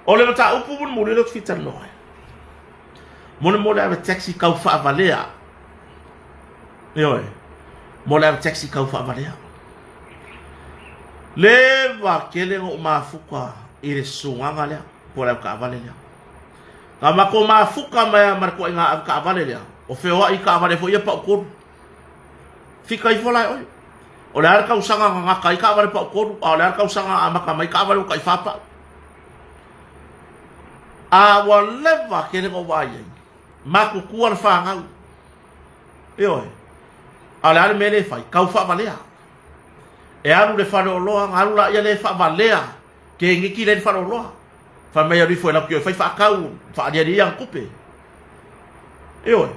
O le mataupu mulimuli lea ou te fia talanoa ai, mo le mea o le ave taxi tau faavalea. Ioe, mo le ave taxi tau faavalea. Leva tele na ou mafuta i le susugaga lea, po o le avetaavale lea. Na matou mafuta mai lava ma le toaiga avetaavale lea, o feoai i taavale foi ia pautolu. Fika ifo la e oe. O le a le tausaga na gata ai taavale pautolu, a o le a le tausaga na amata mai taavale ua taifa pau. A ua leva tele na ou vaai ai, matutua le fanau. Ioe. A o le a le mea lea e fai? Tau faavalea. E alu i le faleoloa, ona alu laia lea e faavalea keniki lea i le faleoloa. Fai mai alu ifo e latou te o e fai faatau, faaaliali ai ana tupe. Ioe.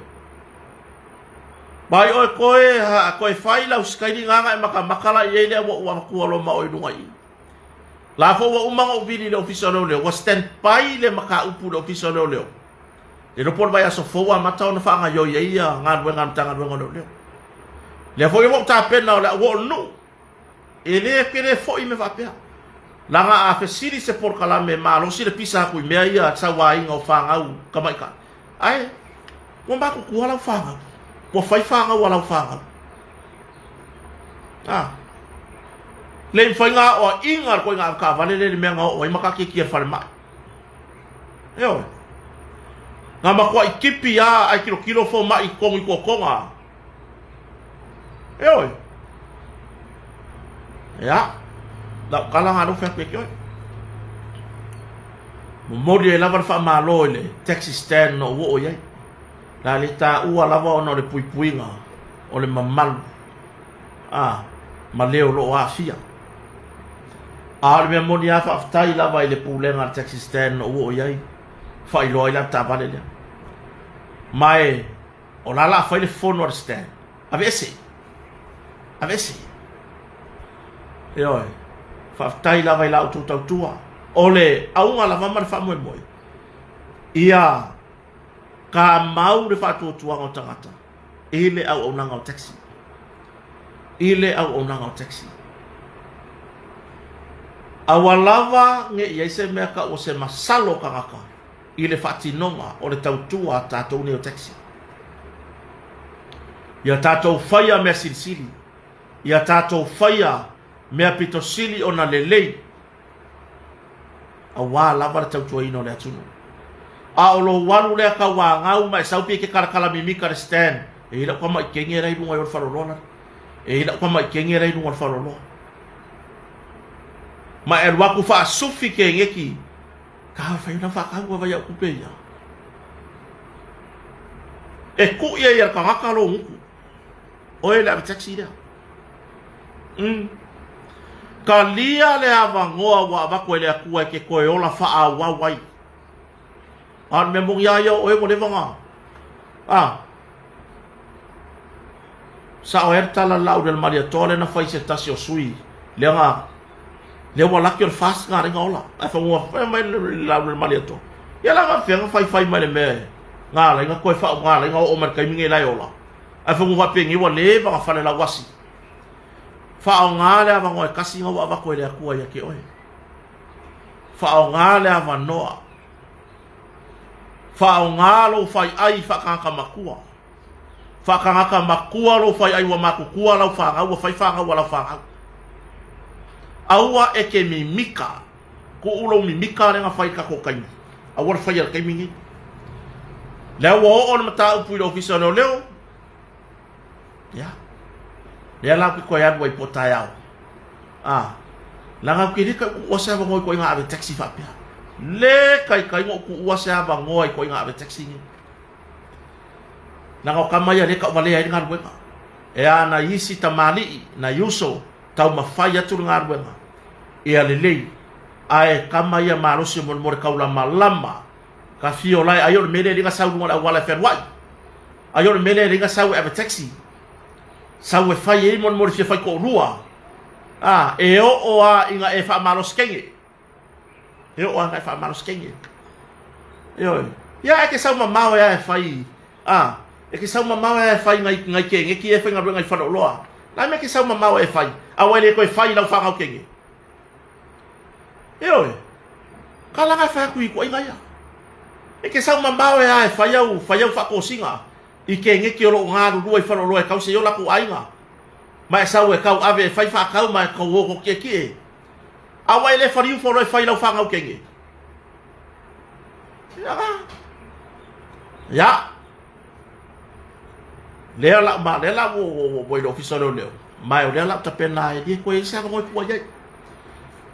Mai oe koe, ha, koe fai lau sikaili gana e matamata la i ai lea ua ou avatua loa ma oe i luga i i. La foi ua uma ona ou vili i le Ofisa o Leoleo, ua stand by le mataupu i le Ofisa o Leoleo. Le iloa po o le vaiaso fou ua amata ona faagaioi ai ia galuega a le Matagaluega o Leoleo. Lea foi ua ou tapena o le a ou oo i le nuu. E le tele foi mea faapea. Leaga a fesili se polokalame e malosi le pisa atu i mea ia sauaina o fanau tamaitai, ae ua matutua lau fanau, ua fai fanau a lau fanau. A. Le mafai ona aoaiga le ituaiga avetaavale lea i le mea na oo ai mataatia i le falemai. Ioe. Na matuai tipi lava ae tilotilo fomai i totonu i totoga. Ioe. Ia, lau tala na alofa atu ia te oe. Momoli ai lava le faamalo i le taxi stand na ou oo i ai. La le taua lava ona o le puipuiga o le mamalu a ma le o lo o aafia. A o le mea moni lava, faafetai lava i le pulega a le taxi stand na ou oo i ai, faailoa ai le avetaavale lea. Ma e o la la fai le fono a le stand, aveese, aveese. Ioe, faafetai lava i la outou tautua. O le auga lava ma le faamoemoe, ia kamau le faatuatuaga o tagata i le auaunaga o taxi. I le auaunaga o taxi. Aua lava ne i ai se mea tau o se masalo o tagata i le faatinoga o le tautua a tatou nei o taxi. Ia tatou faia mea silisili, ia tatou faia mea pito sili ona lelei aua lava le tautuaina o le atunuu. A o lou alu lea tauanau ma e sau pei e te talatala mimita le stand, e i ai lau tamai kenge la i luga i o le faleoloa lale. E i ai lau tamai kenge la i luga o le faleoloa. Ma e alu atu faasufi keneki, ka fai ona faatau ava iau tupe ia. E kuʻi ai e le tagata lou gutu. Oe le ave taxi lea. Mm. Talia le avanoa ua avatu e le Atua e te toe ola faaauau ai. A o le mea moni lava ia o oe ua leva ona... A. Sao ai le tala a le Lauli o le Malietoa lea na fai i se tasi o sui lea na lea ua laki o le FAST na alai na ola. Ae fanua fai mai le Lauli o le Malietoa. Ia la faapefea na faifai mai le mea na alai na toe faauma na alai na oo mai le taimi nei la e ola. Ae fanua faapenei ua leva na fale lauasi. Faaaoga le avanoa e tasi na ua avatu e le Atua ia te oe. Faaaoga le avanoa. Faaaoga lou faiai faatagata matua. Faatagata matua lou faiai ua matutua lau fanau, ua fai fanau a lau fanau. Aua e te mimika. Tuu lou mimika lea na fai i le tatou taimi. Aua le faia i le taimi nei. Lea ua oo le mataupu i le Ofisa o Leoleo. Ia. Lea la ou te toe alu ai po o taeao. A, leaga ou te le tau tuua se avanoa i ituaiga ave taxi faapea. Le taitai ona ou tuua se avanoa i ituaiga ave taxi nei. Leaga o tama ia lea e tauvalea ai le galuega. E a nai isi tamalii, nai uso, taumafai atu le galuega ia lelei, ae tama ia malosi o molemole taulamalama ka fio lae ai o le mea lea e le na sau i luga o le auala e fealuai. Ai o le mea lea e le na sau e ave taxi. Sau e fai ai molemole fia fai toalua. A, e oo a ina e faamalosi kenge. E oo a ina e faamalosi kenge. Ioe. Ia e te sau mamao e a e fai. A, e te sau mamao e a e fai ngai, ngai kenge ki e faigaluega i faleoloa. La mea e te sau mamao e fai. Aua e le toe fai i lau fanau kenge. Ioe. Kalaga e fai atu i ituaiga ia. E te sau mamao e a e fai au, fai au faatosina i keneti o lo o galulue i faleoloa e tausi ai o latou aiga. Ma e sau e tau ave e fai faatau ma e tau o to tietie. A ua e le faliufo loa e fai lau fanau kene. Ia ga. Ia. Lea la ma lea la ua ua i le ofisa o leoleo. Ma o lea la tapena e le koe ai se avanoa e tua i ai.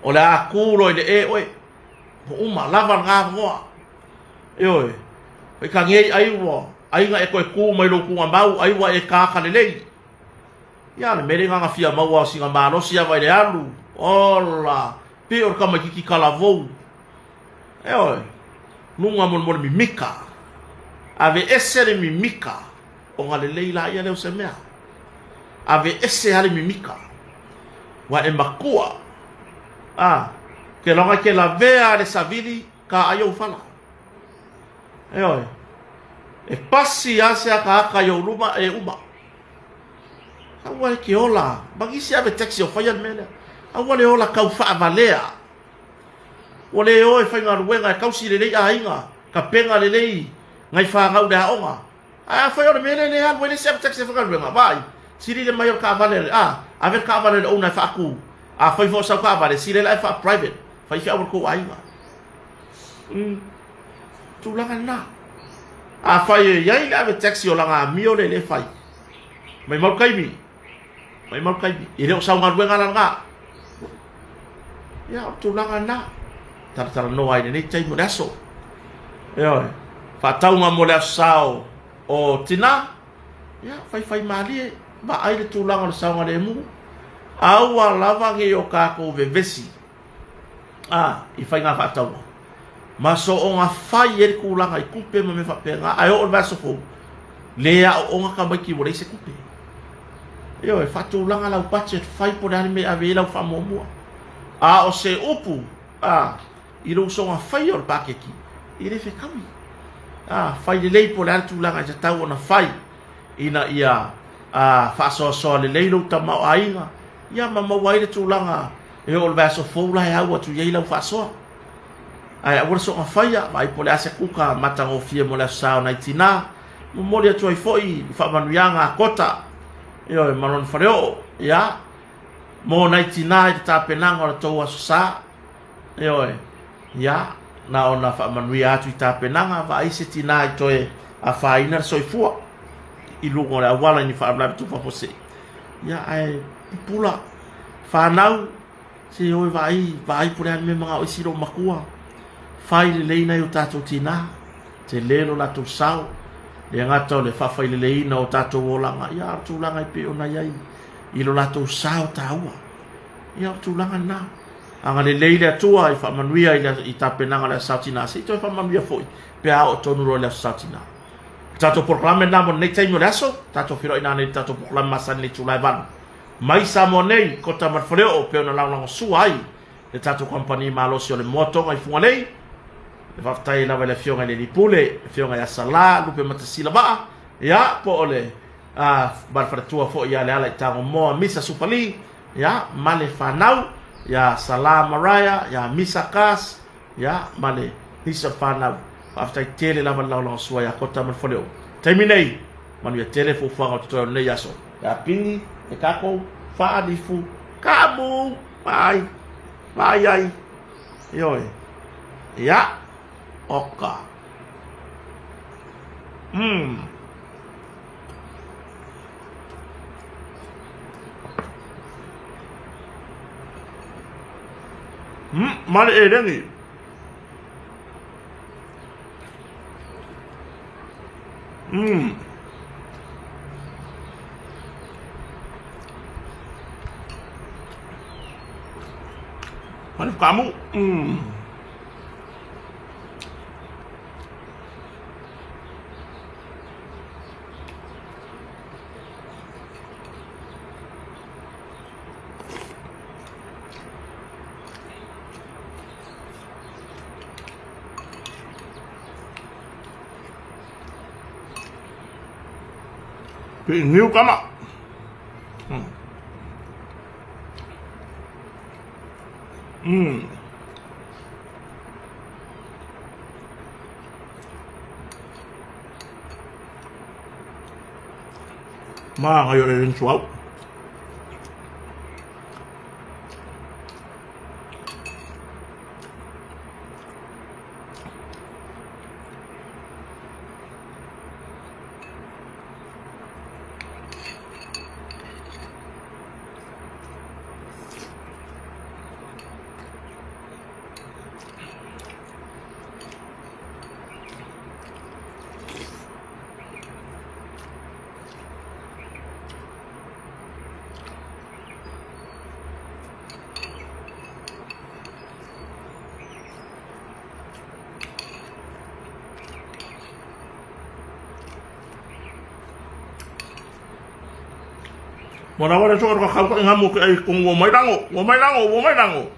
O le a kū loa i le e oe. Ua uma lava lena avanoa. Ioe. Faitagei ai ua aiga e toe kū mai lou tugamau ai ua e kāka lelei. Ia le mea lea na fia maua o sina malosi ava i le alu. Ola, pei o le tamaititi talavou. Ioe. Luga molemole mimika. Ave ese le mimika ona lelei laia lea o se mea. Ave ese lava le mimika. Ua e matua. A, ke loga ke lavea le savili ka ai ou fala. Ioe. E pasi lava se akaaka i ou luma e uma. Aua e ke ola. Magisi ave taxi o faia le mea lea. Aua le ola tau faavalea. Ua le o e faigaluega e tausi lelei aiga, tapena lelei nai fanau i le aoga. Ae afai o le mea lea e le alu ai le isi ave taxi e faigaluega, vaai, sili le mai o le taavale, a, ave le taavale a le owner e faatu. Afai foi o sau taavale, sili la e faa-private, faifeau a le tou aiga. Tulaga lena. Afai e i ai le ave taxi o lana amio lea e le fai, maimau le taimi, maimau le taimi, e le o sau galuega la lena. Ia, o le tulaga lena. Talatalanoa ai i lenei taimi o le aso. Ioe, faatauga mo le aso sa o tina, ia, faifai malie, vaai le tulaga o le saogalemu. Aua lava ne i o tatou vevesi a, i faiga faatauga. Ma soona fai ai le tulaga i tupe ma mea faapena, ae oo i le vaiaso fou, le aooga tamaiti ua leai se tupe. Ioe, faatulaga lau budget, fai po o le a le mea e ave i ai lau faamuamua. A o se upu a, i lou soona faia o le paketi, e le fetaui. A, fai lelei po o le a le tulaga e tatau ona fai ina ia a, faasoasoa lelei lou tamaoaiga, ia ma maua ai le tulaga e oo i le vaiaso fou la e au atu i ai lau faasoa. Ae aua le soona faia, vaai po o le a se kuka matagofie mo le aso sa o nai tinā. Momoli atu ai foi i faamanuiaga a Kota, ioe, ma lona faleoo, ia, mo nai tinā i le tapenaga o le tou aso sa, ioe, ia, na ona faamanuia atu i tapenaga, vaai se tinā i toe afaina le soifua i luga o le auala i ni faalavelave tupu faafuasei. Ia, ae pupula, fanau, se o e vaai, vaai po o le a le mea e manao ai si lou matua. Fai lelei nai o tatou tinā, tele lo latou sao, le gata o le faafaileleiina o tatou olaga, ia a o le tulaga e pei ona i ai i lo latou sao taua. Ia o le tulaga lena. Agalelei le Atua i faamanuia i, le, i tapenaga o le Aso Sa Tinā, se i toe faamanuia foi pe a oo tonu loa i le Aso Sa Tinā. O tatou polokalame lena mo lenei taimi o le aso, tatou feiloai nanei i le tatou polokalame masani i le itula e 8. Mai Samoa nei, Kota ma le Faleoo, pei ona lagolagosua ai le tatou kamupani malosi o le Moa Tonga i Fugalei. Le faafetai ai lava i le Afioga i le Alii Pule, le Afioga ia Sala Lupematasilavaa, ia, po o le ma le faletua foi ia Lealaitagomoa Misa Supali, ia, ma le fanau, ia Sala Mariah, ia Misa Kas, ia, ma le nisi o le fanau. Faafetai tele lava le lagolagosua ia Kota ma le Faleoo. Taimi nei, manuia tele fuafuaga o totoe o lenei aso. Ia pigi e tatou faalifu kaamu, vaai, vaai ai, ioe, ia, oka. Ma le eleni. Ma le kaamu. Pei niu kama. Manaia o le eleni suauu. Mo na wala so ka ka ngamu ke ai kong wo mai lango, wo mai lango, wo mai lango.